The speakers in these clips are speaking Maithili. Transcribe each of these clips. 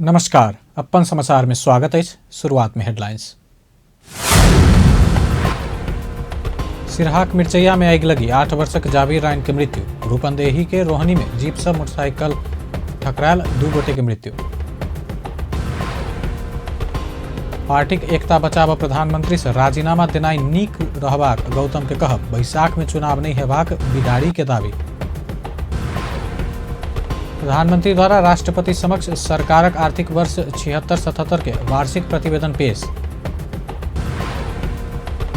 नमस्कार, अपन समाचार में स्वागत अछि। शुरुआत में हेडलाइंस। सिरहाक मिरचैया में आगि लगी, 8 वर्षक जाबीर राइन के मृत्यु। रूपंदेही के रोहनी में जीप से मोटरसाइकिल ठकरायल, 2 गोटे के मृत्यु। पार्टीक एकता बचाव प्रधानमंत्री से राजीनामा देनाइ नीक रहबाक गौतम के कहब, बैसाख में चुनाव नहीं हेबाक बिदारी के दावी। प्रधानमंत्री द्वारा राष्ट्रपति समक्ष सरकारक आर्थिक वर्ष 76-77 के वार्षिक प्रतिवेदन पेश।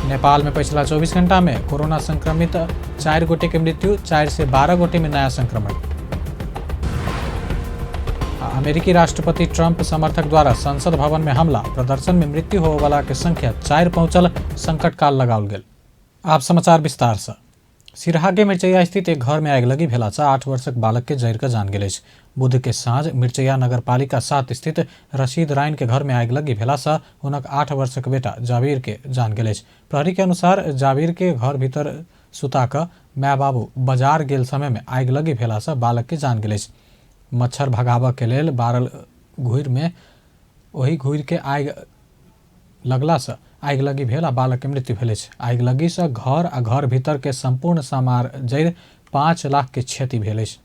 नेपाल में पिछला 24 घंटा में कोरोना संक्रमित 4 गोटे के मृत्यु, 4 से 12 गोटे में नया संक्रमण। अमेरिकी राष्ट्रपति ट्रंप समर्थक द्वारा संसद भवन में हमला, प्रदर्शन में मृत्यु होवला के संख्या 4 पहुंचल, संकट काल लगाओल गेल। आप समाचार विस्तार से। सिरहा के मिरचैया स्थित एक घर में आगि लगी भेला से 8 वर्षक बालक के जरि कऽ जान गेल अछि। बुध के साँझ मिरचैया नगरपालिका 7 स्थित रशीद राइन के घर में आगि लगी भेला से हुनक 8 वर्षक बेटा जाबीर के जान गेल अछि। प्रहरी के अनुसार जाबीर के घर भीतर सुता कऽ माय बाबू बाजार गेल समय में आगि लगी भेला से बालक के जान गेल अछि। मच्छर भगाबऽ के लेल बारल घूर में ओहि घूर के आगि लगला से आगि लगी भेल आ बालक के मृत्यु भेल अछि। आगि लगी से घर आ घर भीतर के संपूर्ण सामान जरि 5 लाख के क्षति भेल अछि।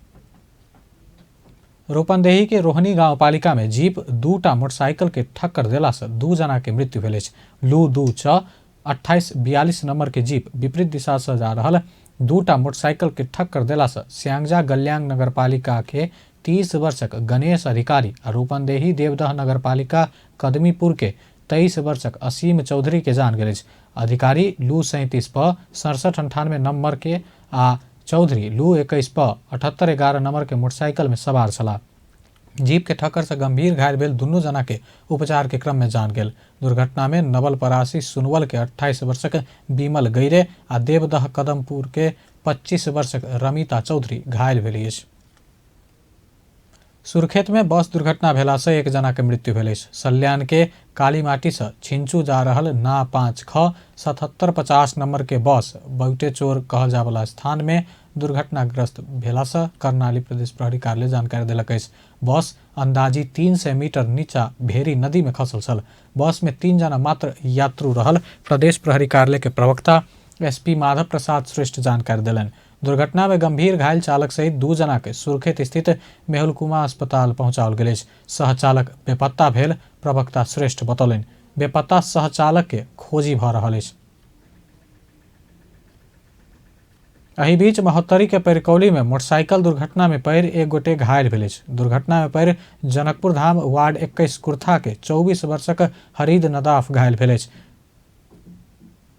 रूपंदेही के रोहनी गांवपालिका में जीप 2टा मोटरसाइकिल के ठक्कर देला से 2 जना के मृत्यु भेल अछि। लू 2 6 28 42 नंबर के जीप विपरीत दिशा से जा रहल 2टा मोटरसाइकिल के ठक्कर देला से स्यांगजा गल्यांग नगरपालिका के 30 वर्षक गणेश अधिकारी आ रूपंदेही देवदह नगरपालिका कदमीपुर के 23 वर्षक असीम चौधरी के जान गेल अछि। अधिकारी लू 37 प 67 98 नंबर के आ चौधरी लू 21 प 78 11 नंबर के मोटरसाइकिल में सवार छलाह। जीप के ठक्कर से गंभीर घायल भेल दुनू जना के उपचार के क्रम में जान गेल। दुर्घटना में नवलपरासी सुनवल के 28 वर्षक बीमल गैरे आ देवदह कदमपुर के 25 वर्षक रमिता चौधरी घायल भेली अछि। सुर्खेत में बस दुर्घटना भेला से 1 जना के मृत्यु भेल अछि। सल्यान के कालीमाटी से छिंचू जा रहल ना 5 ख 77 50 नंबर के बस बौटे चोर कहल जावला स्थान में दुर्घटनाग्रस्त भेला से कर्णाली प्रदेश प्रहरी कार्यालय जानकारी देलक अछि। बस अंदाजी 300 मीटर नीचा भेरी नदी में खसल छल। बस में 3 जना मात्र यात्रु रहल प्रदेश प्रहरी कार्यालय के प्रवक्ता एसपी माधव प्रसाद श्रेष्ठ जानकारी देलनि। दुर्घटना में गंभीर घायल चालक सहित 2 जना के सुर्खेत स्थित मेहुलकुमा अस्पताल पहुंचाओल गेल अछि। सहचालक बेपत्ता भेल प्रवक्ता श्रेष्ठ बतौलनि। बेपत्ता सहचालक के खोजी भऽ रहल अछि। एहि बीच महोत्तरी के पैरकौली में मोटरसाइकिल दुर्घटना में पड़ि 1 गोटे घायल भेल अछि। दुर्घटना में पड़ि जनकपुर धाम वार्ड 21 कुर्था के 24 वर्षक हरीद नदाफ घायल भेल अछि।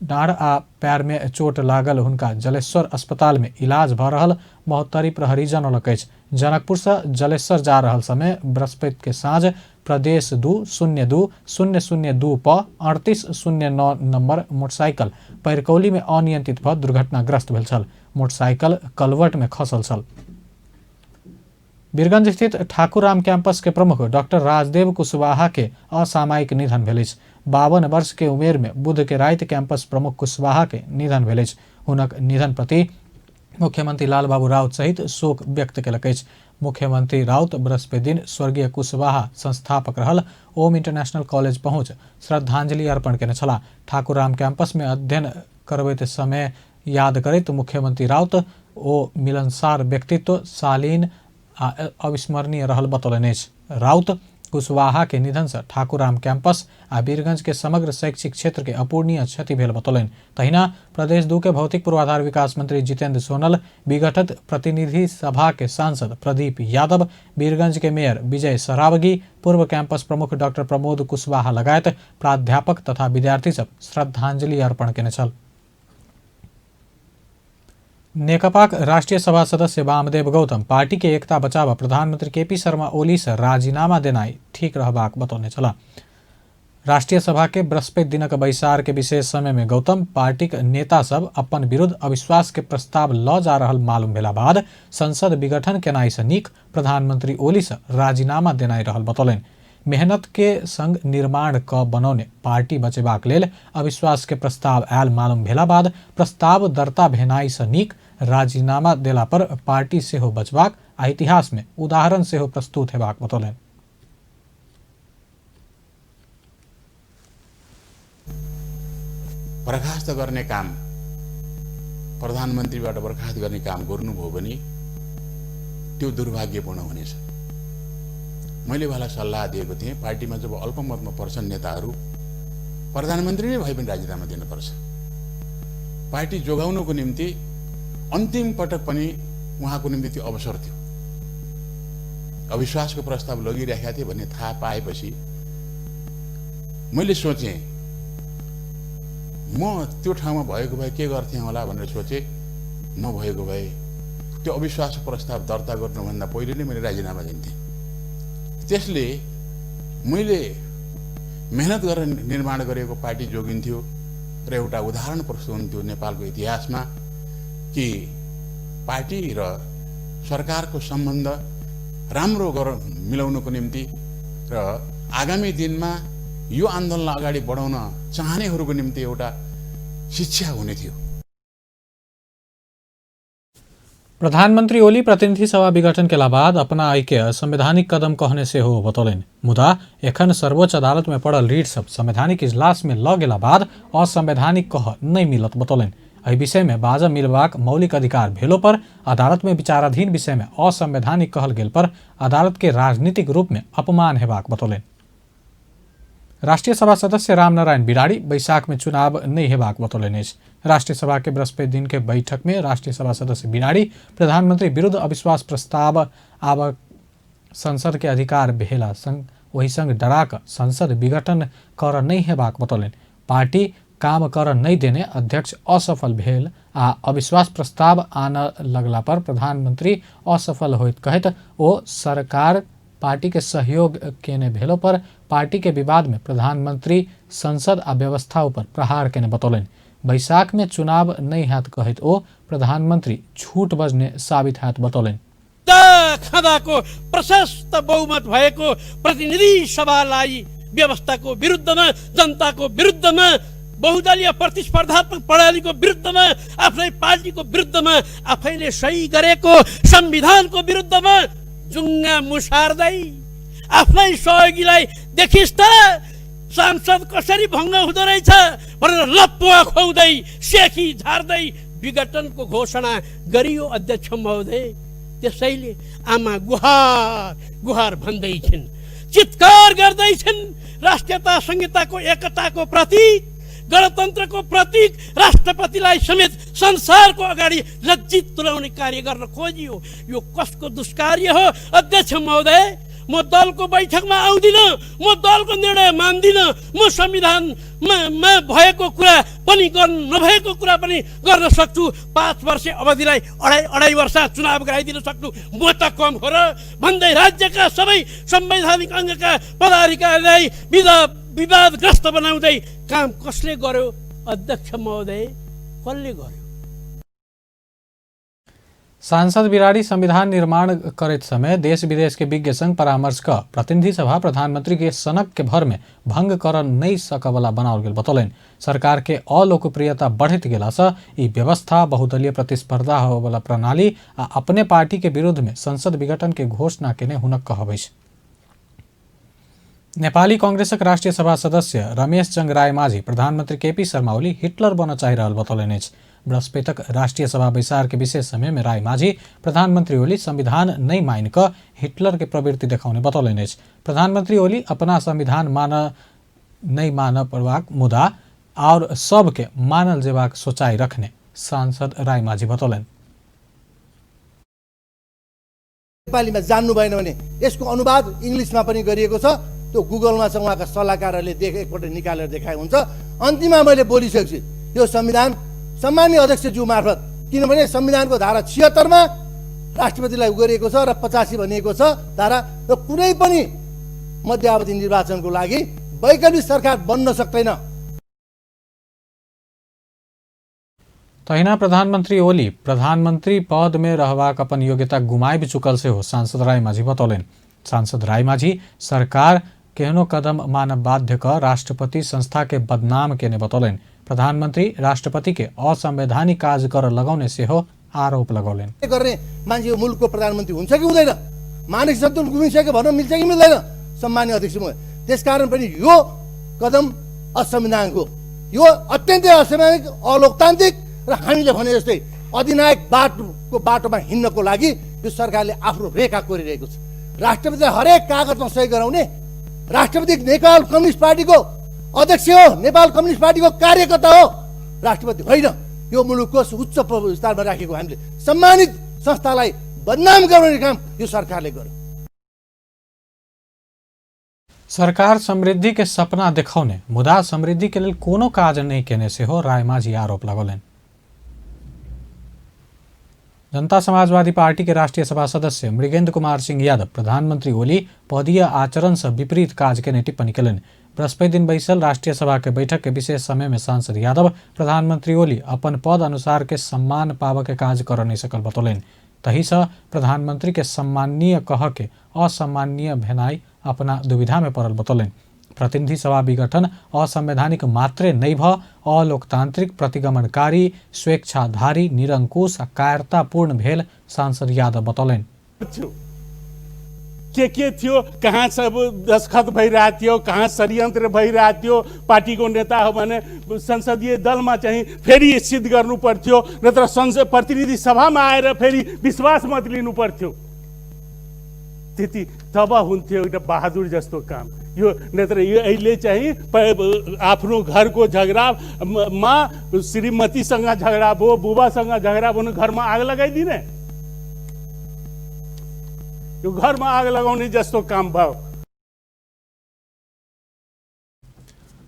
डाँड़ आ पैर में चोट लागल हुनका जलेश्वर अस्पताल में इलाज भऽ रहल महोत्तरी प्रहरी जनौलक अछि। जनकपुर से जलेश्वर जा रहल समय बृहस्पति के साँझ प्रदेश 2 0 2 0 0 2 प 38 0 9 नंबर मोटरसाइकिल पैरकौली में अनियंत्रित भऽ दुर्घटनाग्रस्त भेल छल। मोटरसाइकिल कलवर्ट में खसल छल। वीरगंज स्थित ठाकुरराम कैंपस के प्रमुख डॉक्टर राजदेव कुशवाहा के असामयिक निधन भेल अछि। 52 वर्ष के उमेर में बुध के राति कैंपस प्रमुख कुशवाहा के निधन भेल अछि। हुनक निधन प्रति मुख्यमंत्री लालबाबू राउत सहित शोक व्यक्त केलक अछि। मुख्यमंत्री राउत बृहस्पति दिन स्वर्गीय कुशवाहा संस्थापक रहल ओम इंटरनेशनल कॉलेज पहुंच श्रद्धांजलि अर्पण केने छलाह। ठाकुरराम कैंपस में अध्ययन करबैत समय याद करैत मुख्यमंत्री राउत ओ मिलनसार व्यक्तित्व, शालीन आ अविस्मरणीय रहल बतौलनि अछि। राउत कुशवाहा के निधन से ठाकुरराम कैंपस आ वीरगंज के समग्र शैक्षिक क्षेत्र के अपूरणीय क्षति भेल बतौलनि। तहिना प्रदेश 2 के भौतिक पूर्वाधार विकास मंत्री जितेंद्र सोनल, विघटित प्रतिनिधि सभा के सांसद प्रदीप यादव, वीरगंज के मेयर विजय सरावगी, पूर्व कैंपस प्रमुख डॉक्टर प्रमोद कुशवाहा लगायत प्राध्यापक तथा विद्यार्थी सब श्रद्धांजलि अर्पण केने छल। नेकपाक राष्ट्रीय सभा सदस्य वामदेव गौतम पार्टी के एकता बचाव प्रधानमंत्री केपी शर्मा ओली से राजीनामा देनाइ ठीक रहबाक बतौने छलाह। राष्ट्रीय सभा के बृहस्पति दिनक बैसार के विशेष समय में गौतम पार्टीक नेता सब अपन विरुद्ध अविश्वास के प्रस्ताव ल जा रहल मालूम भेला बाद संसद विघटन केनाइ से नीक प्रधानमंत्री ओली से राजीनामा देनाइ रहल बतौलनि। मेहनत के संग निर्माण क बनौने पार्टी बचेबाक लेल अविश्वास के प्रस्ताव आयल मालूम भेला बाद प्रस्ताव दर्ता भेनाइ से नीक राजीनामा देला पर पार्टी सेहो बचबाक आ इतिहास में उदाहरण सेहो प्रस्तुत हेबाक बतौलनि। बर्खास्त गर्ने काम, प्रधानमन्त्रीबाट बर्खास्त गर्ने काम गर्नुभयो भने त्यो दुर्भाग्यपूर्ण हुनेछ। मैले उहाँलाई सल्लाह दिएको थिएँ, पार्टीमा जब अल्पमतमा पर्छन् नेताहरू, प्रधानमन्त्री नै भए पनि राजीनामा दिनुपर्छ। पार्टी जोगाउनको निम्ति अन्तिम पटक पनि उहाँको निम्ति त्यो अवसर थियो। अविश्वासको प्रस्ताव लगिरहेका थिए भन्ने थाहा पाएपछि मैले सोचेँ, म त्यो ठाउँमा भएको भए के गर्थेँ होला भनेर सोचेँ। म भएको भए त्यो अविश्वास प्रस्ताव दर्ता गर्नुभन्दा पहिले नै मैले राजीनामा दिन्थेँ। त्यसले मैले मेहनत गरेर निर्माण गरेको पार्टी जोगिन्थ्यो र एउटा उदाहरण प्रस्तुत हुन्थ्यो नेपालको इतिहासमा कि पार्टी र सरकारको सम्बन्ध राम्रो मिलाउनको निम्ति र आगामी दिनमा यो आन्दोलनलाई अगाडि बढाउन चाहनेहरूको निम्ति एउटा शिक्षा हुने थियो। प्रधानमंत्री ओली प्रतिनिधि सभा विघटन के बाद अपना के असंवैधानिक कदम कहने से हो बतौलनि। मुदा एखन सर्वोच्च अदालत में पड़ल रीट सब संवैधानिक इजलास में ल गेला बाद असंवैधानिक कह नहीं मिलत बतौलनि। एहि विषय में बाजऽ मिलबाक मौलिक अधिकार भेलो पर अदालत में विचाराधीन विषय में असंवैधानिक कहल गेल पर अदालत के राजनीतिक रूप में अपमान हेबाक बतौलनि। राष्ट्रीय सभा सदस्य रामनारायण बिराड़ी बैसाख में चुनाव नहीं हेबाक बतौलनि अछि। राष्ट्रीय सभा के बृहस्पति दिन के बैठक में राष्ट्रीय सभा सदस्य बिराड़ी प्रधानमंत्री विरुद्ध अविश्वास प्रस्ताव आब संसद के अधिकार भेला संग ओहि संग डरा कऽ संसद विघटन कर नहीं हेबाक बतौलनि। पार्टी काम कर नहीं देने अध्यक्ष असफल भेल आ अविश्वास प्रस्ताव आनऽ लगला पर प्रधानमंत्री असफल होइत कहैत ओ सरकार पार्टी के सहयोग केने भेलो पर पार्टी के विवाद में प्रधानमंत्री संसद आ व्यवस्था ऊपर प्रहार केने बतौलनि। बैसाख में चुनाव नहीं हैत कहैत ओ प्रधानमंत्री झूठ बजने साबित हैत बतौलनि। खाँदाको प्रशस्त बहुमत भएको प्रतिनिधि सभालाई व्यवस्थाको विरुद्धमा, जनताको विरुद्धमा, बहुदलीय प्रतिस्पर्धात्मक प्रणालीको विरुद्धमा, आफ्नै पार्टीको विरुद्धमा, आफैले सही गरेको संविधानको विरुद्धमा जुङ्गा मुसार्दै आफ्नै सहयोगीलाई देखिस् त सांसद कसरी भङ्ग हुँदो रहेछ भनेर लप्पुवा खुवाउँदै सेखी झार्दै विघटनको घोषणा गरियो अध्यक्ष महोदय। त्यसैले आमा गुहार गुहार भन्दैछिन्, चित्कार गर्दैछिन्। राष्ट्रियता संहिताको एकताको प्रतीक, गणतन्त्रको प्रतीक राष्ट्रपतिलाई समेत संसारको अगाडि लज्जित तुल्याउने कार्य गर्न खोजियो। यो कसको दुष्कार्य हो अध्यक्ष महोदय? म दलको बैठकमा आउँदिनँ, म दलको निर्णय मान्दिनँ, म संविधानमा भएको कुरा पनि गर्नु नभएको कुरा पनि गर्न सक्छु। 5 वर्ष अवधिलाई 2.5 वर्ष चुनाव गराइदिन सक्छु, म त कम हो र भन्दै राज्यका सबै संवैधानिक अङ्गका पदाधिकारीलाई विवादग्रस्त बनाउँदै काम कसले गर्यो अध्यक्ष महोदय? कसले गर्यो? सांसद बिराड़ी संविधान निर्माण करैत समय देश विदेश के विज्ञ संग परामर्श क प्रतिनिधि सभा प्रधानमंत्री के सनक के भर में भंग कर नहीं सकवला बनाओल गेल बतौलनि। सरकार के अलोकप्रियता बढ़ैत गेला से ई व्यवस्था, बहुदलीय प्रतिस्पर्धा होवला प्रणाली आ अपने पार्टी के विरुद्ध में संसद विघटन के घोषणा केने हुनक कहब अछि। नेपाली कांग्रेसक राष्ट्रिय सभा सदस्य रमेश चंग रायमाझी प्रधानमंत्री केपी शर्मा ओली हिटलर बनऽ चाहि रहल बतौलनि अछि। बृहस्पतिक राष्ट्रिय सभा बैसार के विशेष समय में रायमाझी प्रधानमंत्री ओली संविधान नहीं मान कऽ हिटलर के प्रवृत्ति देखौने बतौलनि अछि। प्रधानमंत्री ओली अपना संविधान मान नहीं मान पड़बाक मुदा और सबके मानल जेबाक सोचाइ रखने सांसद रायमाझी बतौलनि। नेपालीमा जान्नु भएन भने यसको अनुवाद इङ्ग्लिसमा पनि गरिएको छ, त्यो गुगलमा छ, उहाँका सल्लाहकारहरूले एकपल्ट निकालेर देखाए हुन्छ। अन्तिममा मैले बोलिसकेको छु, यो संविधान सम्माननीय अध्यक्षज्यू मार्फत, किनभने संविधानको धारा 76 राष्ट्रपतिलाई गरिएको छ र 85 भनिएको छ धारा, र कुनै पनि मध्यावधि निर्वाचनको लागि वैकल्पिक सरकार बन्न सक्दैन। तहिना प्रधानमंत्री ओली प्रधानमंत्री पद में रहबाक अपन योग्यता गुमाबि चुकल सेहो सांसद रायमाझी बतौलनि। सांसद रायमाझी सरकार केहनो कदम मानब बाध्य कऽ राष्ट्रपति संस्था के बदनाम केने बतौलनि। प्रधानमंत्री राष्ट्रपति के असंवैधानिक काज कर लगौने सेहो आरोप लगौलनि। गर्ने मान्छे मुलुकको प्रधानमन्त्री हुन्छ कि हुँदैन? मानसिक सन्तुलन गुमिसक्यो भन्न मिल्छ कि मिल्दैन सम्माननीय अध्यक्ष महोदय? त्यसकारण पनि यो कदम असंवैधानिक हो। यो अत्यन्तै असंवैधानिक, अलोकतान्त्रिक र हामीले भने जस्तै अधिनायक बाटोको बाटोमा हिँड्नको लागि यो सरकारले आफ्नो रेखा कोरिरहेको छ। राष्ट्रपतिलाई हरेक कागजमा सही गराउने, राष्ट्रपति नेपाल कम्युनिस्ट पार्टीको अध्यक्ष हो, नेपाल कम्युनिस्ट पार्टीको कार्यकर्ता हो, राष्ट्रपति होइन। यो मुलुकको उच्च स्थानमा राखेको हामीले सम्मानित संस्थालाई बदनाम गराउने काम यो सरकारले गर्यो। सरकार समृद्धि के सपना देखौने मुदा समृद्धि के लेल कोनो काज नहि केने सेहो रायमाझी आरोप लगौलनि। जनता समाजवादी पार्टी के राष्ट्रीय सभा सदस्य मृगेंद्र कुमार सिंह यादव प्रधानमंत्री ओली पदीय आचरण से विपरीत काज केने टिप्पणी केलनि। बृहस्पति दिन बैसल राष्ट्रीय सभा के बैठक के विशेष समय में सांसद यादव प्रधानमंत्री ओली अपन पद अनुसार के सम्मान पाबऽ के काज कर नहीं सकल बतौलनि। तही से प्रधानमंत्री के सम्माननीय कह के असम्माननीय भेनाइ अपना दुविधा में पड़ल बतौलनि। प्रतिनिधि सभा विघटन असंवैधानिक मात्रे नहि भ अलोकतांत्रिक, प्रतिगमनकारी, स्वेच्छाधारी, निरंकुश आ कायरतापूर्ण भेल सांसद यादव बतौलनि। के थियो, कहाँ सब दस्खत भइरहेको थियो, कहाँ षड्यन्त्र भइरहेको थियो, पार्टीको नेता हो भने संसदीय दलमा चाहिँ फेरि सिद्ध गर्नु पर्थ्यो, नत्र संसद प्रतिनिधि सभामा आएर फेरि विश्वास मत लिनु पर्थ्यो। त्यति तब हुन्थ्यो एउटा बहादुर जस्तो काम यो, नत्र यो अहिले चाहिँ आफ्नो घरको झगडामा श्रीमतीसँग झगडा भयो, बुबासँग झगडा भयो भने घरमा आग लगाइदिने, यो घरमा आग लगाउने जस्तो काम भयो।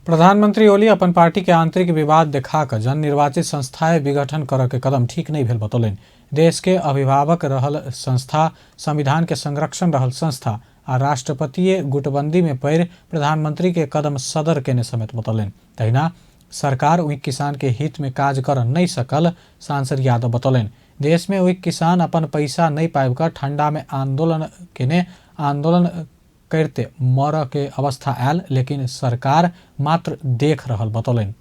प्रधानमंत्री ओली अपन पार्टी के आंतरिक विवाद देखा कऽ जननिर्वाचित संस्थाएं विघटन करऽ के कदम ठीक नहीं भेल बतौलनि। देश के अभिभावक रहल संस्था, संविधान के संरक्षण रहल संस्था आ राष्ट्रपतीय गुटबंदी में पड़ि प्रधानमंत्री के कदम सदर केने समेत बतौलनि। तहिना सरकार ओहि किसान के हित में काज कर नहीं सकल सांसद यादव बतौलनि। देश में ओहि किसान अपन पैसा नहीं पाबि कऽ ठंडा में आंदोलन केने आंदोलन करते मरऽ के अवस्था आयल, लेकिन सरकार मात्र देख रहल बतौलनि।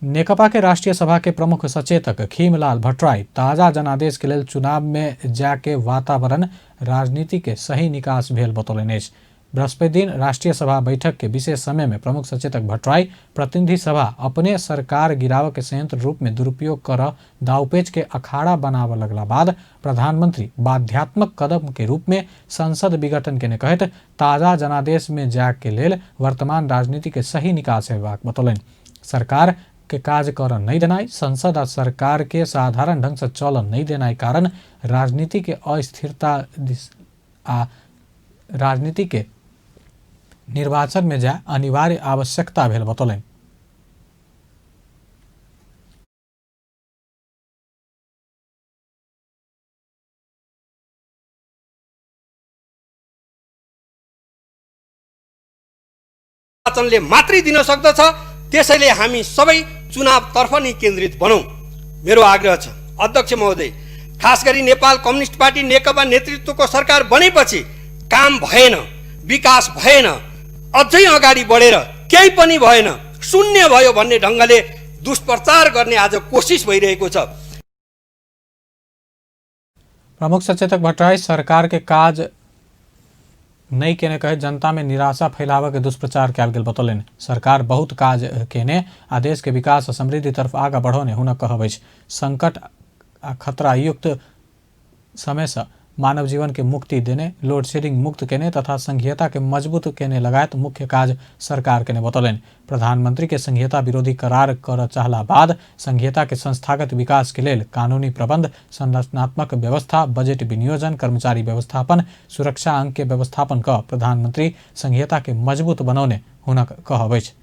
नेकपा के राष्ट्रीय सभा के प्रमुख सचेतक खीमलाल भट्टराई ताजा जनादेश के लेल चुनाव में जाके वातावरण राजनीति के सही निकास भेल बतौलनि अछि। बृहस्पति दिन राष्ट्रीय सभा बैठक के विशेष समय में प्रमुख सचेतक भट्टराई प्रतिनिधि सभा अपने सरकार गिराव के संयंत्र रूप में दुरुपयोग कर दावपेच के अखाड़ा बनाव लगला बाद प्रधानमंत्री बाध्यात्मक कदम के रूप में संसद विघटन केने कहैत ताजा जनादेश में जाय के लेल वर्तमान राजनीति के सही निकास हेबाक बतौलनि। सरकार के काज कर नहीं देनाइ, संसद आ सरकार के साधारण ढंग से चल नहीं देनाइ कारण राजनीति के अस्थिरता आ राजनीति के निर्वाचन में जाय अनिवार्य आवश्यकता भेल बतौलनि। निर्वाचनले मात्रै दिन सक्दछ, त्यसैले हामी सबै चुनावतर्फ नै केन्द्रित बनौँ, मेरो आग्रह छ। अध्यक्ष महोदय, खास गरी नेपाल कम्युनिस्ट पार्टी नेकपा नेतृत्वको सरकार बनेपछि काम भएन, विकास भएन, अझै अगाडि बढेर केही पनि भएन, शून्य भयो भन्ने ढङ्गले दुष्प्रचार गर्ने आज कोसिस भइरहेको छ। प्रमुख सचेतक भट्टराई सरकार के काज नहीं केने कहे जनता में निराशा फैलावे के दुष्प्रचार कयल गेल बतौलनि। सरकार बहुत काज केने आ देश के विकास आ समृद्धि तरफ आगा बढ़ौने हुनक कहब अछि। संकट आ खतरा युक्त समय से मानव जीवन के मुक्ति देने, लोड शेडिंग मुक्त केने तथा संघीयता के मजबूत केने लगायत मुख्य काज सरकार केने बतौलनि। प्रधानमंत्री के संघीयता विरोधी करार कर चाहला बाद संघीयता के संस्थागत विकास के लेल कानूनी प्रबंध, संरचनात्मक व्यवस्था, बजट विनियोजन, कर्मचारी व्यवस्थापन, सुरक्षा अंग के व्यवस्थापन क प्रधानमंत्री संघीयता के मजबूत बनौने हुनक कहब अछि।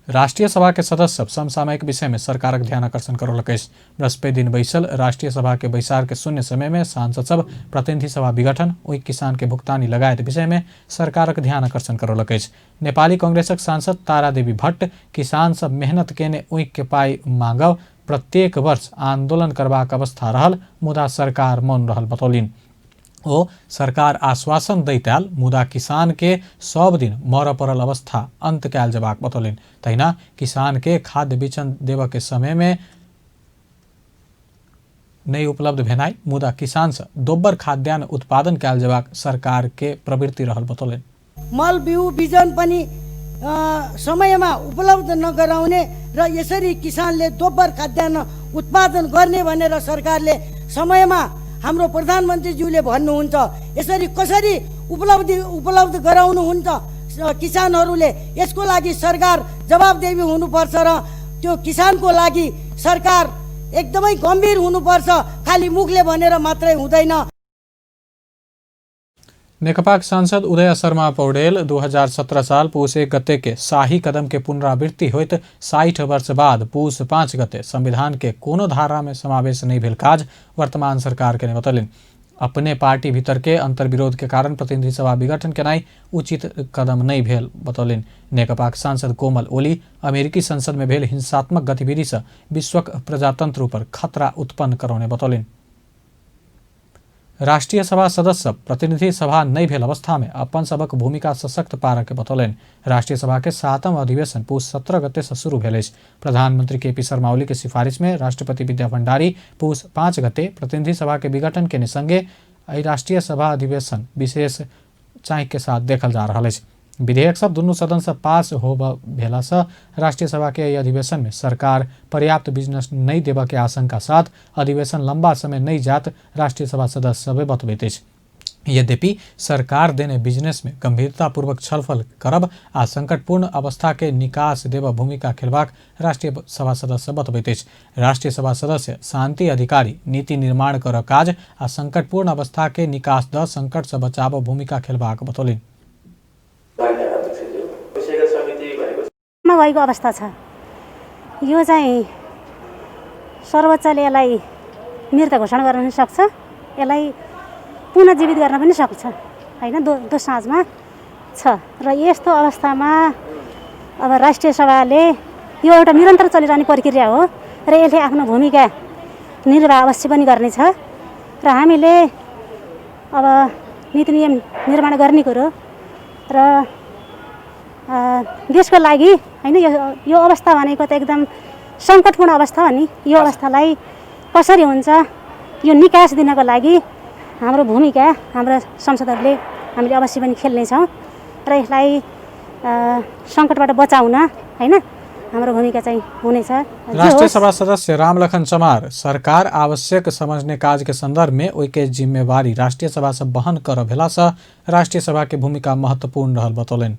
राष्ट्रीय सभा के सदस्य सब समसामयिक विषय में सरकारक ध्यान आकर्षण करौलक अछि। बृहस्पति दिन बैसल राष्ट्रीय सभा के बैसार के शून्य समय में सांसद सब प्रतिनिधि सभा विघटन, ओहि किसान के भुगतानी लगायत विषय में सरकारक ध्यान आकर्षण करौलक अछि। नेपाली कांग्रेसक सांसद तारा देवी भट्ट किसान सब मेहनत केने ओहि के पाई मांगब प्रत्येक वर्ष आंदोलन करबाक अवस्था रहल, मुदा सरकार मौन रहल बतौलनि। ओ सरकार आश्वासन दैत आयल, मुदा किसान के सब दिन मरऽ पड़ल अवस्था अंत कयल जेबाक बतौलनि। तहिना किसान के खाद्य बिचन देबऽ के समय में नहि उपलब्ध भेनाइ, मुदा किसान से दोब्बर खाद्यान्न उत्पादन कयल जेबाक सरकार के प्रवृत्ति रहल बतौलनि। मल बिउ बिजन पनि समयमा उपलब्ध नगराउने र यसरी किसानले दोब्बर खाद्यान्न उत्पादन गर्ने भनेर सरकारले समयमा हाम्रो प्रधानमन्त्रीज्यूले भन्नुहुन्छ। यसरी कसरी उपलब्ध गराउनुहुन्छ किसानहरूले? यसको लागि सरकार जवाबदेही हुनुपर्छ र त्यो किसानको लागि सरकार एकदमै गम्भीर हुनुपर्छ, खालि मुखले भनेर मात्रै हुँदैन। नेकपाक सांसद उदय शर्मा पौडेल 2017 साल पूस 1 गते के शाही कदम के पुनरावृत्ति होइत 60 वर्ष बाद पूस 5 गते संविधान के कोनो धारा में समावेश नहीं भेल काज वर्तमान सरकार के बतौलनि। अपने पार्टी भीतर के अंतर्विरोध के कारण प्रतिनिधि सभा विघटन केनाइ उचित कदम नहीं भेल बतौलनि। नेकपाक सांसद कोमल ओली अमेरिकी संसद में भेल हिंसात्मक गतिविधि से विश्वक प्रजातंत्र पर खतरा उत्पन्न करौने बतौलनि। राष्ट्रीय सभा सदस्य प्रतिनिधि सभा नहीं भेल अवस्था में अपन सबक भूमिका सशक्त पार के बतौलनि। राष्ट्रीय सभा के 7वां अधिवेशन पूस 17 गते से शुरू भेल अछि। प्रधानमंत्री के पी शर्मा ओली के सिफारिश में राष्ट्रपति विद्या भंडारी पूस 5 गते प्रतिनिधि सभा के विघटन के संगे एहि राष्ट्रीय सभा अधिवेशन विशेष चाँक के साथ देखल जा रहा अछि। विधेयक सब दुनू सदन से पास होब भेला से राष्ट्रीय सभा के अधिवेशन में सरकार पर्याप्त बिजनेस नहीं देबऽ के आशंका साथ अधिवेशन लंबा समय नहीं जात राष्ट्रीय सभा सदस्य सब बतबैत अछि। यद्यपि सरकार देने बिजनेस में गंभीरतापूर्वक छलफल करब आ संकटपूर्ण अवस्था के निकास देब भूमिका खेलबाक राष्ट्रीय सभा सदस्य बतबैत अछि। राष्ट्रीय सभा सदस्य शांति अधिकारी नीति निर्माण कर काज आ संकटपूर्ण अवस्था के निकास the संकट से बचाव भूमिका खेलबाक बतौलनि। भएको अवस्था छ। यो चाहिँ सर्वोच्चले यसलाई मृत घोषणा गर्न पनि सक्छ, यसलाई पुनर्जीवित गर्न पनि सक्छ, हैन? दो साँझमा छ। र यस्तो अवस्थामा अब राष्ट्रिय सभाले यो एउटा निरन्तर चलिरहने प्रक्रिया हो र यसले आफ्नो भूमिका निर्वाह अवश्य पनि गर्नेछ र हामीले अब नीति नियम निर्माण गर्ने कुरो र देशको लागि, हैन? यो अवस्था भनेको त एकदम सङ्कटपूर्ण अवस्था हो नि। यो अवस्थालाई कसरी हुन्छ यो निकास दिनको लागि हाम्रो भूमिका हाम्रो संसदहरूले हामीले अवश्य पनि खेल्नेछौँ र यसलाई सङ्कटबाट बचाउन, हैन, हाम्रो भूमिका चाहिँ हुनेछ। राष्ट्रिय सभा सदस्य रामलखन चमार सरकार आवश्यक समझने काज के संदर्भ में ओइके जिम्मेवारी राष्ट्रिय सभा से वहन कर भेला से राष्ट्रिय सभा के भूमिका महत्वपूर्ण रहल बतौलनि।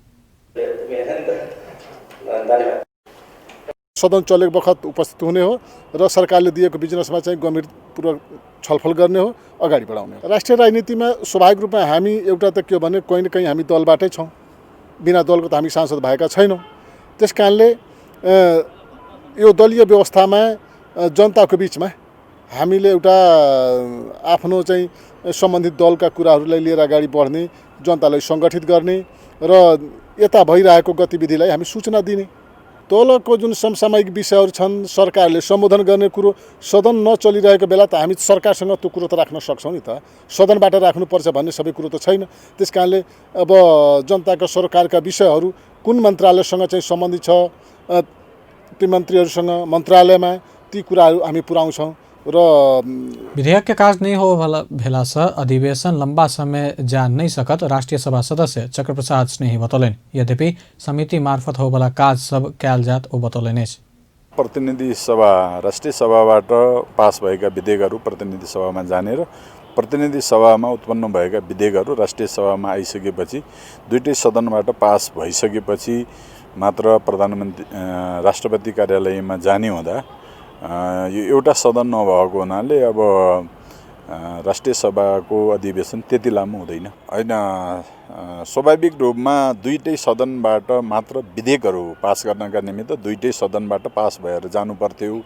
सदन चलेको बखत उपस्थित हुने हो र सरकारले दिएको बिजनेसमा चाहिँ गम्भीरपूर्वक छलफल गर्ने हो, अगाडि बढाउने हो। राष्ट्रिय राजनीतिमा स्वाभाविक रूपमा हामी एउटा त के हो भने कहीँ न कहीँ हामी दलबाटै छौँ, बिना दलको त हामी सांसद भएका छैनौँ। त्यस कारणले यो दलीय व्यवस्थामा जनताको बिचमा हामीले एउटा आफ्नो चाहिँ सम्बन्धित दलका कुराहरूलाई लिएर अगाडि बढ्ने, जनतालाई सङ्गठित गर्ने र यता भइरहेको गतिविधिलाई हामी सूचना दिने। तलको जुन समसामयिक विषयहरू छन् सरकारले सम्बोधन गर्ने कुरो सदन नचलिरहेको बेला त हामी सरकारसँग त्यो कुरो त राख्न सक्छौँ नि त, सदनबाट राख्नुपर्छ भन्ने सबै कुरो त छैन। त्यस कारणले अब जनताको सरकारका विषयहरू कुन मन्त्रालयसँग चाहिँ सम्बन्धित छ ती मन्त्रीहरूसँग मन्त्रालयमा ती कुराहरू हामी पुर्याउँछौँ र विधेयक के काज नहीं हो भेला से अधिवेशन लंबा समय जा नहीं सकत राष्ट्रीय सभा सदस्य चक्रप्रसाद स्नेही बतौलनि। यद्यपि समिति मार्फत हो वाला काज सब कैल जात ओ बतौलनि। प्रतिनिधि सभा राष्ट्रिय सभाबाट पास भएका विधेयकहरू प्रतिनिधि सभामा जाने र प्रतिनिधि सभामा उत्पन्न भएका विधेयकहरू राष्ट्रिय सभामा आइसकेपछि दुईटै सदनबाट पास भइसकेपछि मात्र प्रधानमन्त्री राष्ट्रपति कार्यालयमा जाने हुँदा यो एउटा सदन नभएको हुनाले अब राष्ट्रिय सभाको अधिवेशन त्यति लामो हुँदैन, हैन? स्वाभाविक रूपमा दुईटै सदनबाट मात्र विधेयकहरू पास गर्नका निमित्त दुईटै सदनबाट पास भएर जानु पर्थ्यो।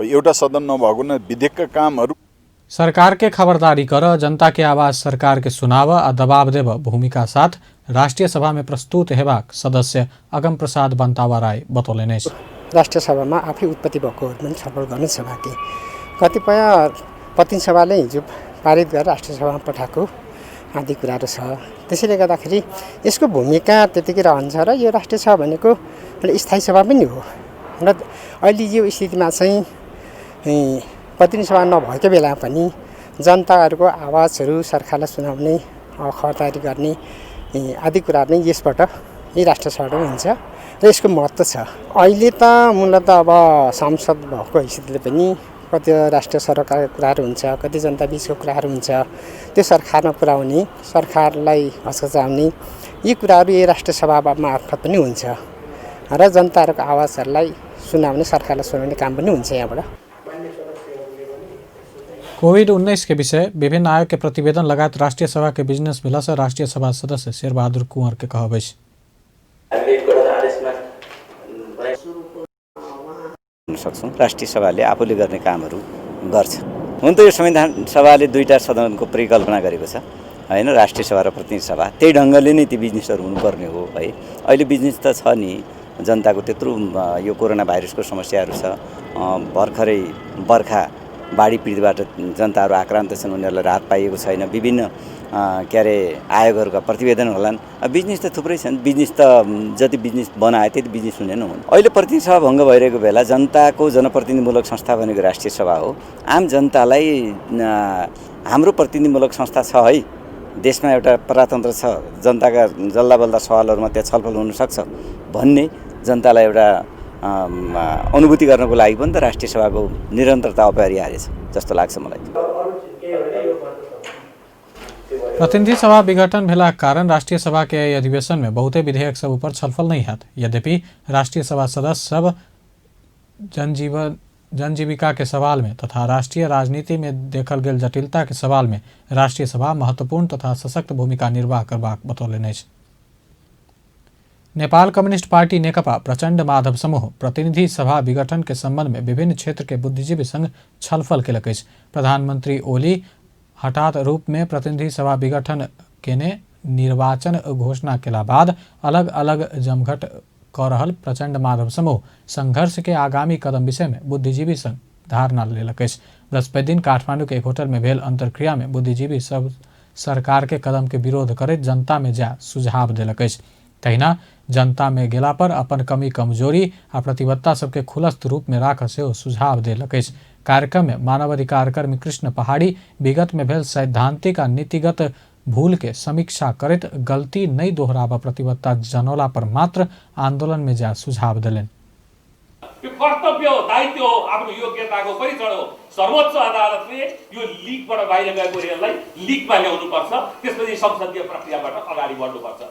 एउटा सदन नभएको हुनाले विधेयकका कामहरू सरकार के खबरदारी कर, जनता के आवाज सरकार के सुनाव आ दबाव देव भूमिका साथ राष्ट्रिय सभा में प्रस्तुत हेबाक सदस्य अगम प्रसाद बन्तावा राय बतौलनि। राष्ट्रिय सभामा आफै उत्पत्ति भएकोहरू पनि छलफल गर्नु छ बाँकी। कतिपय प्रतिनिधि सभाले हिजो पारित गरेर राष्ट्रिय सभामा पठाएको आदि कुराहरू छ। त्यसैले गर्दाखेरि यसको भूमिका त्यतिकै रहन्छ र यो राष्ट्रिय सभा भनेको स्थायी सभा पनि हो र अहिले यो स्थितिमा चाहिँ प्रतिनिधि सभा नभएको बेला पनि जनताहरूको आवाजहरू सरकारलाई सुनाउने, खबरदारी गर्ने आदि कुराहरू नै यसबाट यही राष्ट्रिय सभाबाट हुन्छ र यसको महत्त्व छ। अहिले त मूलत अब सांसद भएको हैसियतले पनि कति राष्ट्रिय सरकारको कुराहरू हुन्छ, कति जनता बिचको कुराहरू हुन्छ, त्यो सरकारमा पुर्याउने, सरकारलाई हचकचाउने यी कुराहरू यही राष्ट्रिय सभा मार्फत पनि हुन्छ र जनताहरूको आवाजहरूलाई सुनाउने, सरकारलाई सुनाउने काम पनि हुन्छ यहाँबाट। कोविड-19 के विषय विभिन्न आयोग के प्रतिवेदन लगायत राष्ट्रिय सभा के बिजनेस भेला से राष्ट्रिय सभा सदस्य शेरबहादुर कुंवर के कहब अछि। सक्छौँ राष्ट्रिय सभाले आफूले गर्ने कामहरू गर्छ। हुन त यो संविधान सभाले दुईवटा सदनको परिकल्पना गरेको छ हैन, राष्ट्रिय सभा र प्रतिनिधि सभा। त्यही ढङ्गले नै ती बिजनेसहरू हुनुपर्ने हो है। अहिले बिजनेस त छ नि, जनताको त्यत्रो यो कोरोना भाइरसको समस्याहरू छ, भर्खरै बर्खा बाढी पीडितबाट जनताहरू आक्रान्त छन्, उनीहरूलाई राहत पाइएको छैन, विभिन्न के अरे आयोगहरूका प्रतिवेदन होलान्। बिजनेस त थुप्रै छन्, बिजनेस त जति बिजनेस बनायो त्यति बिजनेस हुने नै हुन्। अहिले प्रतिनिधि सभा भङ्ग भइरहेको बेला जनताको जनप्रतिनिधिमूलक संस्था भनेको राष्ट्रिय सभा हो। आम जनतालाई हाम्रो प्रतिनिधिमूलक संस्था छ है, देशमा एउटा प्रजातन्त्र छ, जनताका जल्दा बल्दा सवालहरूमा त्यहाँ छलफल हुनसक्छ भन्ने जनतालाई एउटा अनुभूति गर्नको लागि पनि त राष्ट्रिय सभाको निरन्तरता अपरिहार्य छ जस्तो लाग्छ मलाई। प्रतिनिधि सभा विघटन भेलाक कारण राष्ट्रिय सभा के एहि अधिवेशन में बहुते विधेयक सब ऊपर छलफल नहीं हैत। यद्यपि राष्ट्रिय सभा सदस्य सब जनजीविका के सवाल में तथा राष्ट्रीय राजनीति में देखल गेल जटिलता के सवाल में राष्ट्रिय सभा महत्वपूर्ण तथा सशक्त भूमिका निर्वाह करबाक बतौलनि अछि। नेपाल कम्युनिस्ट पार्टी नेकपा प्रचण्ड माधव समूह प्रतिनिधि सभा विघटन के संबंध में विभिन्न क्षेत्र के बुद्धिजीवी संग छलफल केलक अछि। प्रधानमंत्री ओली हठात रूप में प्रतिनिधि सभा विघटन केने निर्वाचन घोषणा केला बाद अलग अलग जमघट क रहल प्रचण्ड माधव समूह संघर्ष के आगामी कदम विषय में बुद्धिजीवी संग धारणा लेलक अछि। बृहस्पति दिन काठमांडू के एक होटल में भेल अंतर्क्रिया में बुद्धिजीवी सब सरकार के कदम के विरोध करैत जनता में जा सुझाव देलक अछि। तहिना जनता में गेला पर अपन कमी कमजोरी आ प्रतिबद्धता सबके खुलस्त रूप में राख सेहो सुझाव देलक अछि। कार्यक्रम में मानवाधिकार कर्मी कृष्ण पहाड़ी विगत में भेल सैद्धांतिक आ नीतिगत भूल के समीक्षा करैत गलती नहीं दोहराबऽ प्रतिबद्धता जनौला पर मात्र आंदोलन में जा सुझाव देलनि। यो कर्तव्य हो, दायित्व हो, आफ्नो योग्यताको परीक्षण हो। सर्वोच्च अदालतले यो लिकबाट बाहिर गएको रेललाई लिकमा ल्याउनुपर्छ, त्यसपछि संसदीय प्रक्रियाबाट अगाडि बढ्नुपर्छ।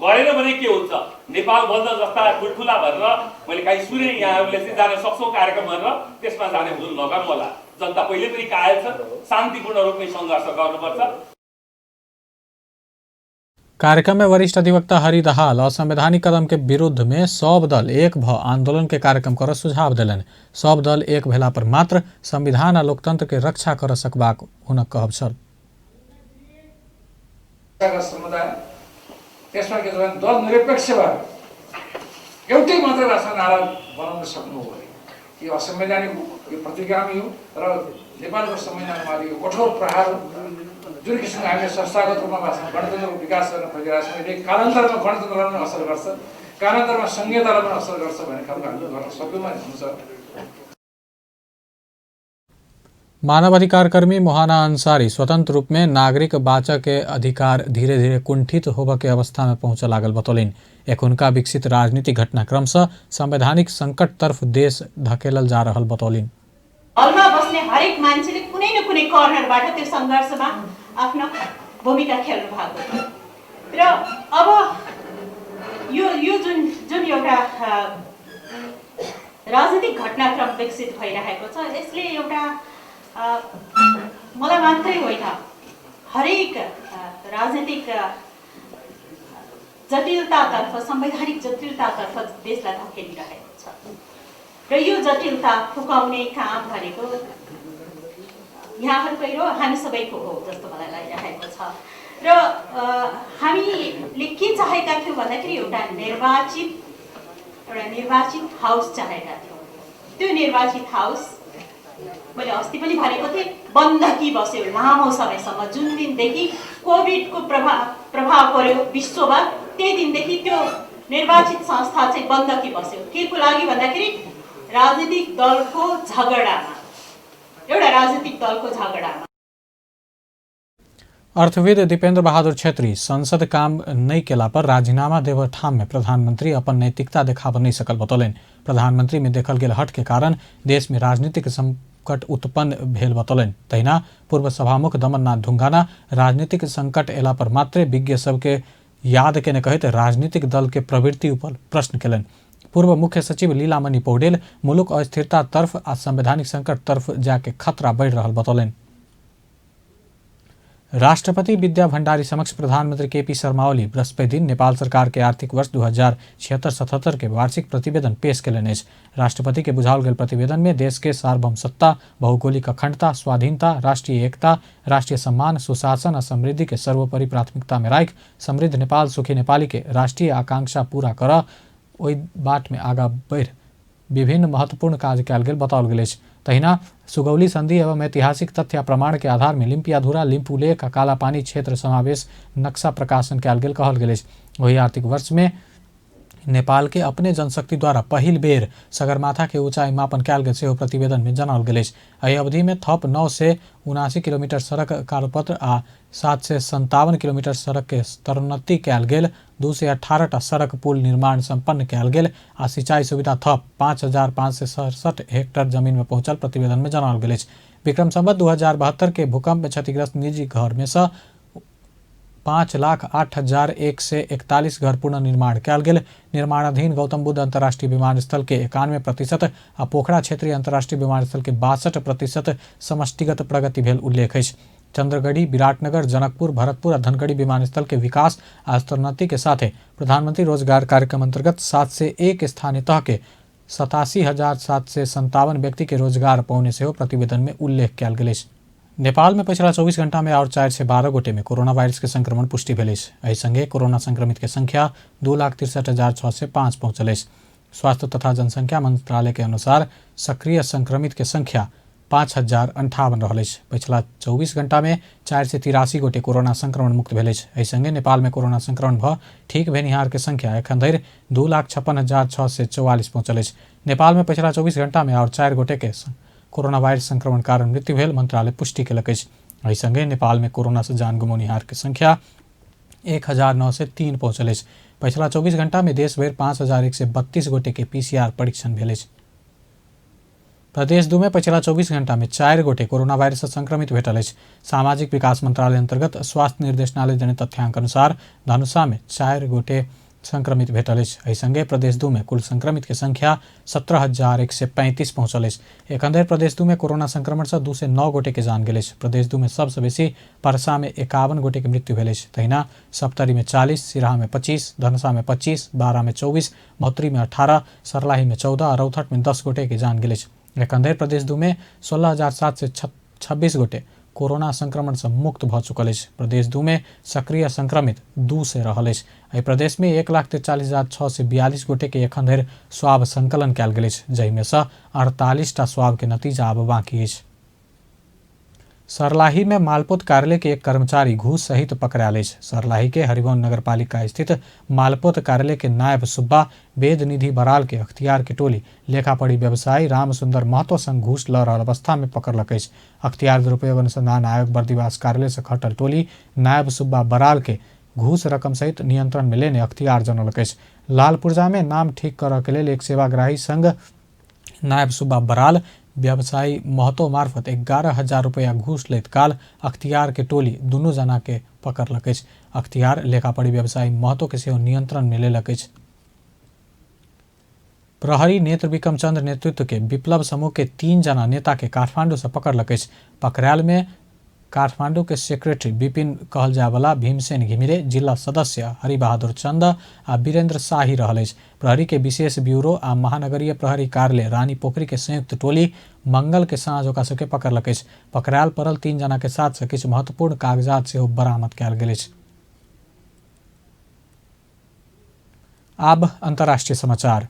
गरेन भने के हुन्छ? नेपाल बन्द जस्ता ठुल्ठुला भनेर मैले काहीँ सुने यहाँहरूले चाहिँ जान सक्छौँ कार्यक्रम भनेर, त्यसमा जाने भुल नगर्नु होला। जनता पहिले पनि कायल छ, शान्तिपूर्ण रूपमै सङ्घर्ष गर्नुपर्छ। कार्यक्रम में वरिष्ठ अधिवक्ता हरि दहाल असंवैधानिक कदम के विरुद्ध में सब दल एक भ आंदोलन के कार्यक्रम कर सुझाव देलनि। सब दल एक भेला पर मात्र संविधान आ लोकतंत्र के रक्षा कर सकबाक हुनक कहब छल। समुदाय त्यसमा के छ भने दल निरपेक्ष भएर एउटै मात्र राष्ट्र नारा बनाउन सक्नु हो भने यो असंवैधानिक हो, यो प्रतिगामी हो र नेपालको संविधानमाथि यो कठोर प्रहार हो। जुन किसिमले हामीले संस्थागत रूपमा गणतन्त्रको विकास गर्न खोजिरहेका छौँ, यसले कालान्तरमा गणतन्त्रलाई पनि असर गर्छ, कालान्तरमा संहितालाई पनि असर गर्छ भन्ने खालको हामीले गर्न सक्यौँ भने हुन्छ। मानवाधिकार कर्मी मोहाना अंसारी स्वतंत्र रूप में नागरिक बाचा के अधिकार धीरे धीरे कुंठित होबऽ के अवस्था में पहुंचऽ लागल बतौलनि। एखुनका विकसित राजनीतिक घटनाक्रम से संवैधानिक संकट तरफ देश धकेलल जा रहल बतौलनि। हलमा बस्ने हरेक मान्छेले कुनै न कुनै कर्नरबाट त्यो सङ्घर्षमा आफ्नो भूमिका खेल्नु भएको थियो र अब यो यो जुन जुन एउटा राजनीतिक घटनाक्रम विकसित भइरहेको छ, यसले एउटा मलाई मात्रै होइन हरेक राजनीतिक जटिलतातर्फ, संवैधानिक जटिलतातर्फ देशलाई धकेलिरहेको छ र यो जटिलता फुकाउने काम भनेको यहाँहरूकै हो, हामी सबैको हो जस्तो मलाई लागिरहेको छ। र हामीले के चाहेका थियौँ भन्दाखेरि एउटा निर्वाचित हाउस चाहेका थियौँ। त्यो निर्वाचित हाउस मैले अस्ति पनि भनेको थिएँ, बन्धकी बस्यो लामो समयसम्म। जुन दिनदेखि कोभिडको प्रभाव पर्यो विश्वमा, त्यही दिनदेखि त्यो निर्वाचित संस्था चाहिँ बन्धकी बस्यो। के को लागि भन्दाखेरि राजनीतिक दलको झगडामा, एउटा राजनीतिक दलको झगडामा। अर्थविद दीपेन्द्र बहादुर छेत्री संसद काम नहि केला पर राजीनामा देबऽ ठाम में प्रधानमंत्री अपन नैतिकता देखाबऽ नहि सकल बतौलनि। प्रधानमंत्री में देखल गेल हट के कारण देश में राजनीतिक संकट उत्पन्न भेल बतौलनि। तहिना पूर्व सभामुख दमननाथ ढुंगाना राजनीतिक संकट एला पर मात्रे विज्ञ सबके याद केने कहैत राजनीतिक दल के प्रवृत्ति ऊपर प्रश्न केलनि। पूर्व मुख्य सचिव लीलामणि पौडेल मुलुक अस्थिरता तर्फ आ संवैधानिक संकट तर्फ जाके खतरा बढ़ि रहल बतौलनि। राष्ट्रपति विद्या भण्डारी समक्ष प्रधानमंत्री केपी शर्मा ओली बृहस्पति दिन नेपाल सरकार के आर्थिक वर्ष 2076-77 के वार्षिक प्रतिवेदन पेश केलनि अछि। राष्ट्रपति के बुझाओल गेल प्रतिवेदन में देश के सार्वभौम सत्ता, भौगोलिक अखंडता, स्वाधीनता, राष्ट्रीय एकता, राष्ट्रीय सम्मान, सुशासन आ समृद्धि के सर्वोपरि प्राथमिकता में राखि समृद्ध नेपाल सुखी नेपाली के राष्ट्रीय आकांक्षा पूरा करऽ ओहि बाट में आगा बढ़ि विभिन्न महत्वपूर्ण काज कयल गेल बताओल गेल अछि। तहिना सुगौली संधि एवं ऐतिहासिक तथ्य आ प्रमाण के आधार में लिम्पियाधुरा, लिम्पुलेख आ कालापानी क्षेत्र समावेश नक्शा प्रकाशन कयल गेल कहल गेल अछि। ओहि आर्थिक वर्ष में नेपाल के अपने जनशक्ति द्वारा पहिल बेर सगरमाथा के ऊंचाई मापन कयल गेल सेहो प्रतिवेदन में जनाओल गेल अछि। एहि अवधि में थप 979 किलोमीटर सड़क कागजपत्र आ 757 किलोमीटर सड़क के स्तरोन्नति कयल गेल, 218 टा सड़क पुल निर्माण संपन्न कयल गेल आ सिंचाई सुविधा थप 5567 हेक्टर जमीन में पहुंचल प्रतिवेदन में जनाओल गेल अछि। विक्रम संवत 2072 के भूकंप में क्षतिग्रस्त निजी घर में सँ 5,08,141 घर पुनर्निर्माण कयल गेल। निर्माणाधीन गौतम बुद्ध अंतर्राष्ट्रीय विमानस्थल के 91% आ पोखरा क्षेत्रीय अंतर्राष्ट्रीय विमानस्थल के 62% समष्टिगत प्रगति भेल उल्लेख अछि। चंद्रगढ़ी, विराटनगर, जनकपुर, भरतपुर आ धनगढ़ी विमानस्थल के विकास आ स्तरोन्नति के साथे प्रधानमंत्री रोजगार कार्यक्रम अंतर्गत 701 स्थानीय तह के 87,757 व्यक्ति के रोजगार पौने सेहो प्रतिवेदन में उल्लेख कयल गेल अछि। नेपाल में पछिला 24 घंटा में और 412 गोटे में कोरोना वायरस के संक्रमण पुष्टि भेल अछि। एहि संगे कोरोना संक्रमित के संख्या 2,63,605 पहुंचल अछि। स्वास्थ्य तथा जनसंख्या मंत्रालय के अनुसार सक्रिय संक्रमित के संख्या 5,058 रहल अछि। पछिला 24 घंटा में 483 गोटे कोरोना संक्रमण मुक्त भेल अछि। एहि संगे नेपाल में कोरोना संक्रमण भ ठीक भेनिहार के संख्या एखन धरि 2,56,644 पहुंचल अछि। नेपाल में पछिला 24 घंटा में और 4 गोटे के कोरोना वायरस संक्रमण कारण मृत्यु भेल मंत्रालय पुष्टि केलक अछि। एहि संगे नेपाल में कोरोना से जान गमौनिहार के संख्या 1,903 पहुंचल अछि। पछिला 24 घंटा में देश भरि 5,132 गोटे के पीसीआर परीक्षण भेल अछि। प्रदेश 2 में पछिला 24 घंटा में 4 गोटे कोरोना वायरस से संक्रमित भेटल अछि। सामाजिक विकास मंत्रालय अंतर्गत स्वास्थ्य निर्देशनालय देने तथ्यांक अनुसार धनुषा में 4 गोटे संक्रमित भेटल अछि। एहि संगे प्रदेश 2 में कुल संक्रमित के संख्या 17,135 पहुंचल अछि। एखन धरि प्रदेश 2 में कोरोना संक्रमण से 209 गोटे के जान गेल अछि। प्रदेश 2 में सबसे बेसी परसा में 51 गोटे के मृत्यु भेल अछि। तहिना सप्तरी में 40, सिराहा में 25, धनुषा में 25, बारा में 24, महोत्तरी में 18, सर्लाही में 14 आ रौतहट में 10 गोटे के जान गेल अछि। एखन धरि प्रदेश 2 में 16,726 गोटे कोरोना संक्रमण से मुक्त भ चुकल अछि। प्रदेश 2 में सक्रिय संक्रमित 200 रहल अछि। एहि प्रदेश में 1,43,642 गोटे के एखन धरि स्वाब संकलन कयल गेल अछि, जाहिमे सँ 48 टा स्वाब के नतीजा आब बाकी अछि। सर्लाही में मालपोत कार्यालय के एक कर्मचारी घूस सहित पकड़ायल अछि। सर्लाही के हरिवन नगरपालिका स्थित मालपोत कार्यालय के नायब सुब्बा वेदनिधि बराल के अख्तियार के टोली लेखापढ़ी व्यवसायी रामसुंदर महतो संग घूस ल रहल अवस्था में पकड़लक अछि। अख्तियार दुरुपयोग अनुसंधान आयोग बर्दिवास कार्यालय से खटल टोली नायब सुब्बा बराल के घूस रकम सहित नियंत्रण में लेने अख्तियार जनौलक अछि। लाल पुर्जा में नाम ठीक करऽ के लेल एक सेवाग्राही संग नायब सुब्बा बराल व्यवसायी महतो मार्फत 11,000 रुपया घूस लैत काल अख्तियार के टोली दुनू जना के पकड़लक अछि। अख्तियार लेखापढ़ी व्यवसायी महतो के सेहो नियंत्रण में लेलक अछि। प्रहरी नेत्र विक्रम चंद्र नेतृत्व के विप्लव समूह के 3 जना नेता के काठमांडू से पकड़लक अछि। पकड़ायल में काठमांडू के सेक्रेटरी विपिन कहल जायवला भीमसेन घिमिरे, जिला सदस्य हरिबहादुर चंद आ वीरेंद्र शाही रहल अछि। प्रहरी के विशेष ब्यूरो आ महानगरीय प्रहरी कार्यालय रानी पोखरी के संयुक्त टोली मंगल के साँझ ओकरा सबके पकड़लक अछि। पकड़ायल पड़ल 3 जना के साथ से किछु महत्वपूर्ण कागजात सेहो बरामद कयल गेल अछि। आब अंतर्राष्ट्रीय समाचार।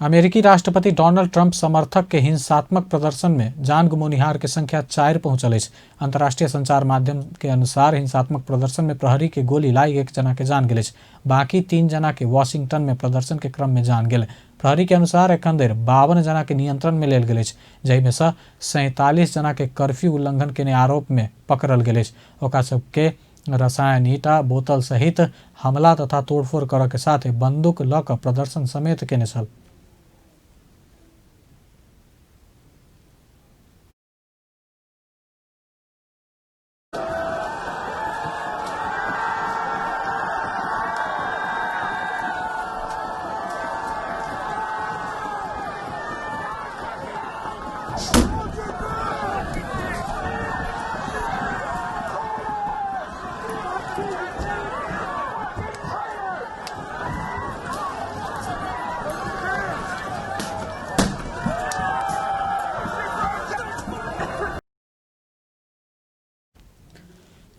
अमेरिकी राष्ट्रपति डोनाल्ड ट्रंप समर्थक के हिंसात्मक प्रदर्शन में जान गुमौनिहार के संख्या 4 पहुंचल अछि। अंतर्राष्ट्रीय संचार माध्यम के अनुसार हिंसात्मक प्रदर्शन में प्रहरी के गोली लागि 1 जना के जान गेल अछि। बाकी 3 जना के वॉशिंगटन में प्रदर्शन के क्रम में जान गेल। प्रहरी के अनुसार एखन धरि 52 जना के नियंत्रण में लेल गेल अछि, जाहिमे सँ 47 जना के कर्फ्यू उल्लंघन केने आरोप में पकड़ल गेल अछि। ओकरा सबके रसायन, ईंटा, बोतल सहित हमला तथा तोड़फोड़ करऽ के साथ बंदूक लऽ कऽ प्रदर्शन समेत केने छल।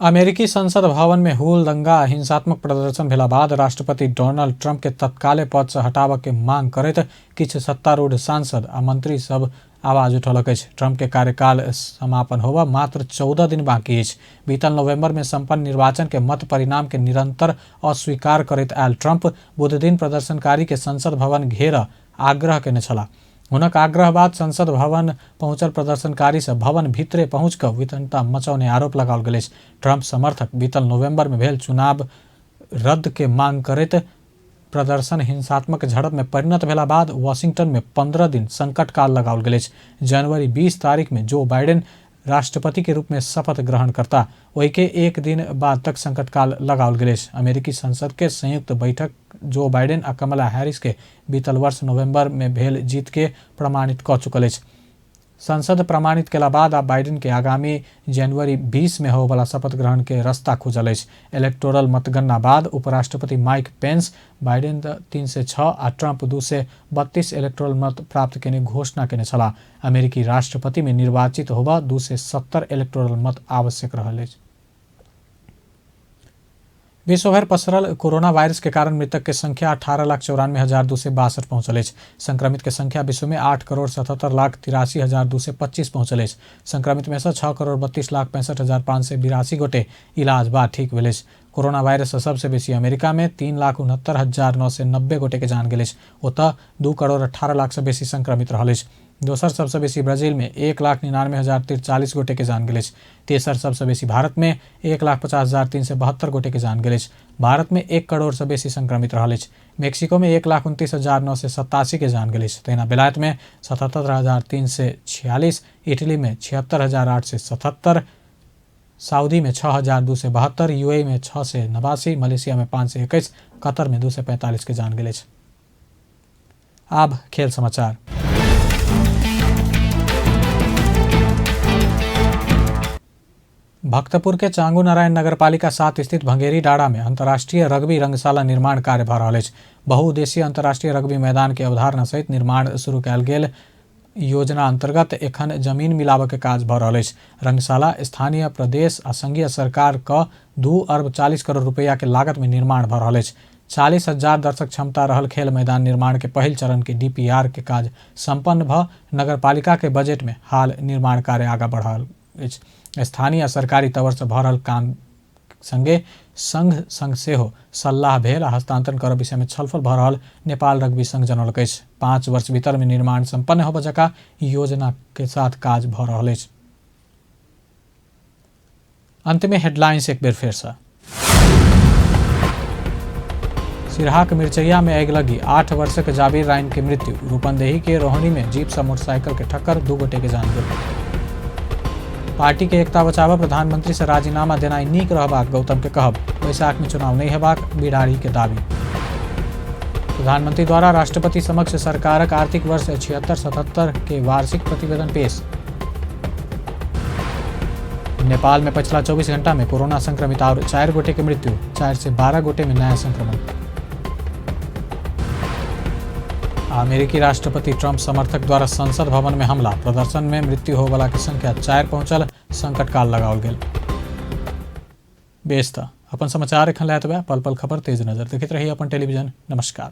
अमेरिकी संसद भवन में हुल दंगा हिंसात्मक प्रदर्शन भेला बाद राष्ट्रपति डोनाल्ड ट्रंप के तत्काले पद से हटाबऽ के मांग करैत किछु सत्तारूढ़ सांसद आ मंत्री सब आवाज उठौलक अछि। ट्रंप के कार्यकाल समापन होबऽ मात्र 14 दिन बाकी अछि। बीतल नवंबर में संपन्न निर्वाचन के मत परिणाम के निरंतर अस्वीकार करैत आयल ट्रंप बुधदिन प्रदर्शनकारी के संसद भवन घेरऽ आग्रह केने छलाह। हुनक आग्रह बाद संसद भवन पहुंचल प्रदर्शनकारी सब भवन भीतरे पहुंच कऽ वितंडता मचौने आरोप लगाओल गेल अछि। ट्रंप समर्थक बीतल नवंबर में भेल चुनाव रद्द के मांग करैत प्रदर्शन हिंसात्मक झड़प में परिणत भेला बाद वॉशिंगटन में 15 दिन संकट काल लगाओल गेल अछि। जनवरी 20 तारीख में जो बाइडेन राष्ट्रपति के रूप में शपथ ग्रहण करता ओहि के एक दिन बाद तक संकट काल लगाओल गेल अछि। अमेरिकी संसद के संयुक्त बैठक जो बाइडेन आ कमला हैरिस के बीतल वर्ष नवंबर में भेल जीत के प्रमाणित कऽ चुकल अछि। संसद प्रमाणित केला बाद आब बाइडेन के आगामी जनवरी 20 में होबयवला शपथ ग्रहण के रास्ता खुजल अछि। इलेक्टोरल मतगणना बाद उपराष्ट्रपति माइक पेंस बाइडेन 306 आ ट्रंप 232 इलेक्टोरल मत प्राप्त केने घोषणा केने छलाह। अमेरिकी राष्ट्रपति में निर्वाचित होबय 270 इलेक्टोरल मत आवश्यक रहल अछि। विश्वभर पसरल कोरोना वायरस के कारण मृतक के संख्या 18,94,262 पहुंचल अछि। संक्रमित के संख्या विश्व में 8,77,83,225 पहुंचल अछि। संक्रमित में से 6,32,65,582 गोटे इलाज बाद ठीक भेल अछि। कोरोना वायरस से सबसे बेसी अमेरिका में 3,69,990 गोटे के जान गेल अछि। ओतऽ 2,18,00,000 से बेसी संक्रमित रहल अछि। दोसर सबसे बेसी ब्राजील में 1,99,043 गोटे के जान गेल अछि। तेसर सबसे बेसी भारत में 1,50,372 गोटे के जान गेल अछि। भारत में 1 करोड़ से बेसी संक्रमित रहल अछि। मेक्सिको में 1,29,987 के जान गेल अछि। तहिना बेलायत में 77,346, इटली में 76,877, सऊदी में 6,272, यूएई में 689, मलेशिया में 521, कतर में 245 के जान गेल अछि। आब खेल समाचार। भक्तपुर के चांगू नारायण नगरपालिका 7 स्थित भंगेरी डाड़ा में अंतर्राष्ट्रीय रग्बी रंगशाला निर्माण कार्य भऽ रहल अछि। बहुउद्देशीय अंतर्राष्ट्रीय रग्बी मैदान के अवधारणा सहित निर्माण शुरू कयल गेल योजना अंतर्गत एखन जमीन मिलाबऽ के काज भऽ रहल अछि। रंगशाला स्थानीय प्रदेश आ संघीय सरकार क 2 अरब 40 करोड़ रुपया के लागत में निर्माण भऽ रहल अछि। 40,000 दर्शक क्षमता रहल खेल मैदान निर्माण के पहिल चरण के डीपीआर के काज संपन्न भऽ नगरपालिका के बजट में हाल निर्माण कार्य आगा बढ़ल अछि। स्थानीय आ सरकारी तौर से भऽ रहल काम संगे संघ संग सेहो सल्लाह भेल आ हस्तांतरण करऽ विषय में छलफल भऽ रहल नेपाल रग्बी संघ जनौलक अछि। 5 वर्ष भीतर में निर्माण संपन्न होबय जकाँ योजना के साथ काज भऽ रहल अछि। अंत में हेडलाइंस एक बेर फेर से। सिरहाक मिरचैया में अगिलगी 8 वर्षक जाबिर राइन के मृत्यु। रूपंदेही के रोहनी में जीप से मोटरसाइकिल के ठक्कर 2 गोटे के जान गेल। पार्टी के एकता बचाबऽ प्रधानमंत्री से राजीनामा देनाइ नीक रहबाक गौतम के कहब। वैशाख में चुनाव नहीं हेबाक बिरारी के दावी। प्रधानमंत्री द्वारा राष्ट्रपति समक्ष सरकारक आर्थिक वर्ष 76-77 के वार्षिक प्रतिवेदन पेश। नेपाल में पिछला 24 घंटा में कोरोना संक्रमित और 4 गोटे के मृत्यु, 412 गोटे में नया संक्रमण। अमेरिकी राष्ट्रपति ट्रंप समर्थक द्वारा संसद भवन में हमला, प्रदर्शन में मृत्यु होबला के संख्या 4 पहुंचल, संकट काल लगाओल गेल। बेस त अपन समाचार एखन लए पल पल खबर तेज नजर देखैत रही अपन टेलीविजन। नमस्कार।